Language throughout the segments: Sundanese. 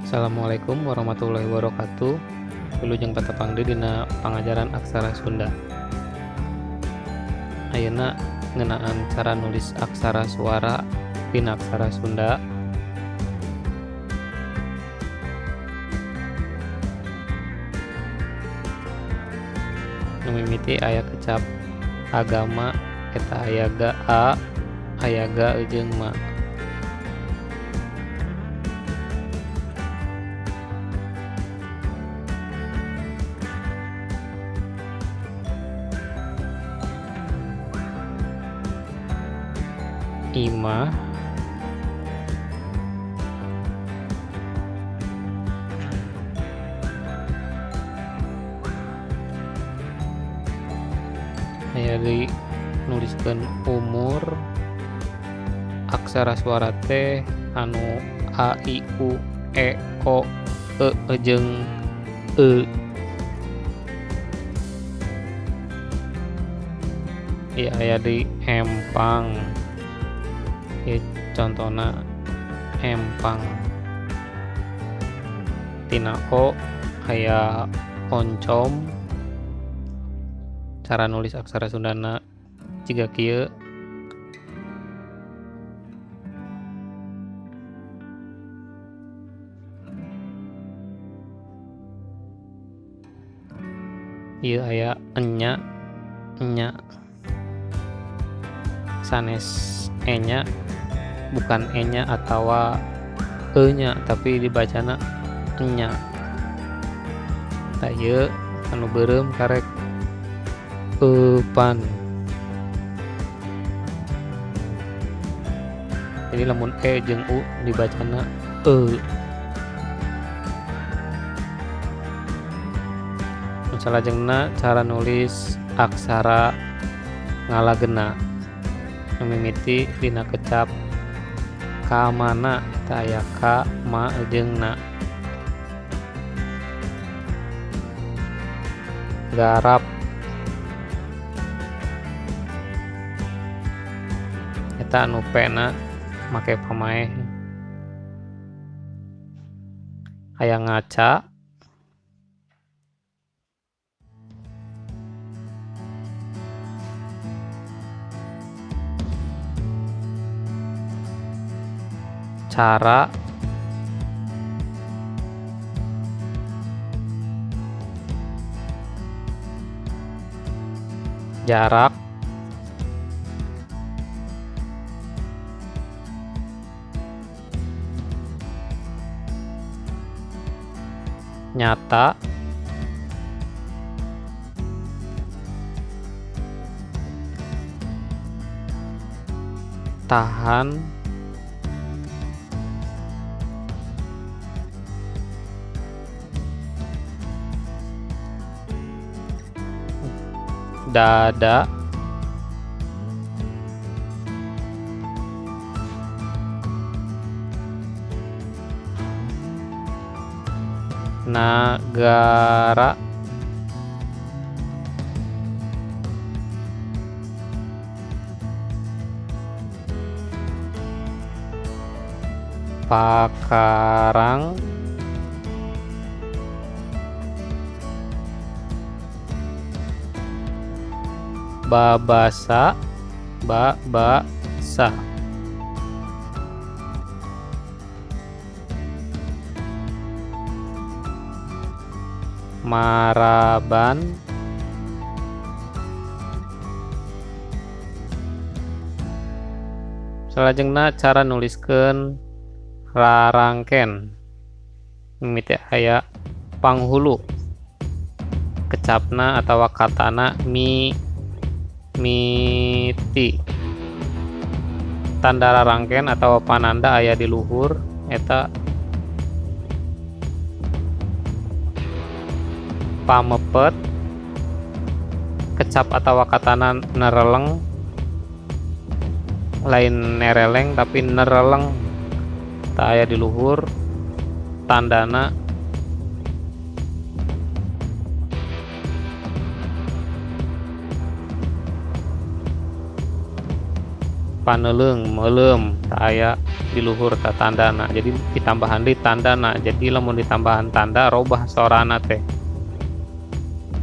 Assalamualaikum warahmatullahi wabarakatuh. Wilujeng patepang deui dina pangajaran aksara Sunda. Ayeuna ngeunaan cara nulis aksara suara dina aksara Sunda. Nu mimiti aya kecap agama eta aya ga a, aya ga jeung ma. Imah, aya deui nuliskeun umur, aksara suara teh anu a i u e o e jeung e. Ieu aya deui empang. Ieu contona empang. Tina o aya oncom. Cara nulis aksara Sundana jiga kieu. Ieu aya enya, enya. Sanes enya, bukan enya atawa e-nya, tapi dibacana enya. Tah ieu anu beureum karek eupan. Jadi lamun e jeung u dibacana e. Salajengna cara nulis aksara ngalagena. Nu mimiti dina kecap kamana eta aya ka, ma jeung na. Garap eta anu P na make pamaeh. Aya ngaca, cara, jarak, nyata, tahan, dada, nagara, pakarang, babasa, babasa. Maraban, salajengna cara nuliskeun rarangken. Mimiti aya panghulu, kecapna atawa katana mi, miti. Tanda rarangken atawa pananda aya di luhur eta pamepet, kecap atawa katana nereleng, lain nereleng tapi nereleng, ta aya di luhur tandana Paneuleung meuleum teu aya di luhur ta tandana, jadi ditambahan deui tandana. Jadi lamun ditambahan tanda robah sorana teh.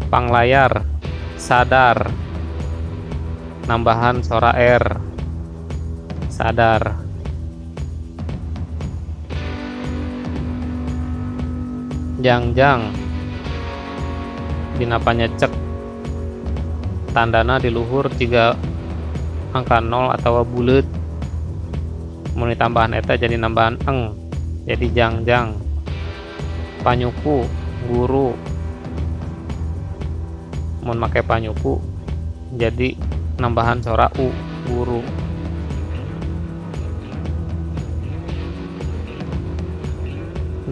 Panglayar sadar, nambahan sora R, sadar. Jangjang dina panyecek tandana di luhur jiga angka 0 atau buleut, mun ditambahan eta jadi nambahan eng, jadi jangjang. Panyuku guru, mun make panyuku jadi nambahan sora u, guru.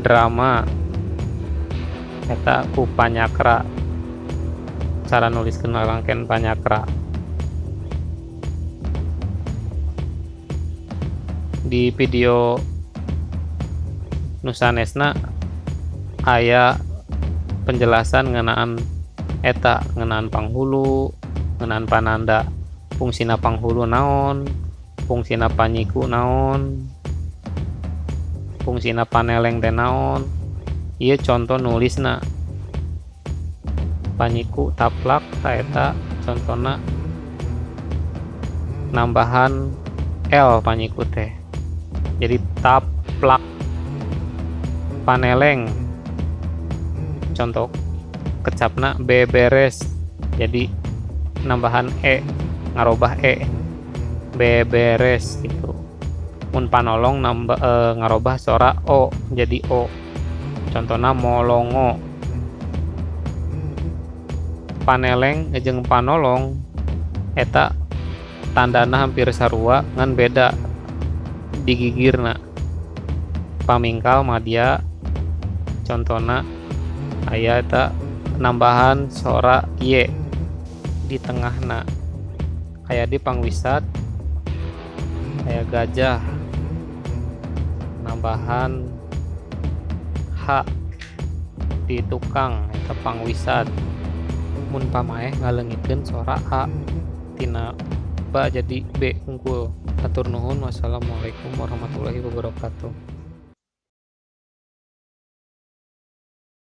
Drama eta ku panyakra, cara nuliskeun rangken panyakra. Di video nu sanesna aya penjelasan ngeunaan eta, ngeunaan panghulu, ngeunaan pananda, fungsina panghulu naon, fungsina panyiku naon, fungsina paneleng teh naon. Ieu conto nulisna panyiku taplak ta eta contona nambahan L panyiku teh, jadi taplak. Paneleng contoh kecapna beberes, jadi nambahan e, ngarobah e, beberes gitu. Mun panolong nambah, ngarobah sora o jadi o, contohna molongo. Paneleng jeung panolong eta tandana hampir sarua ngan beda di gigirna. Pamingkal madya contona aya eta nambahan sora y di tengahna. Aya di pangwisat aya gajah nambahan h di tukang eta pangwisat. Mun pamaeh ngaleungitkeun sora a tina ba jadi b unggul. Hatur nuhun, wassalamualaikum warahmatullahi wabarakatuh.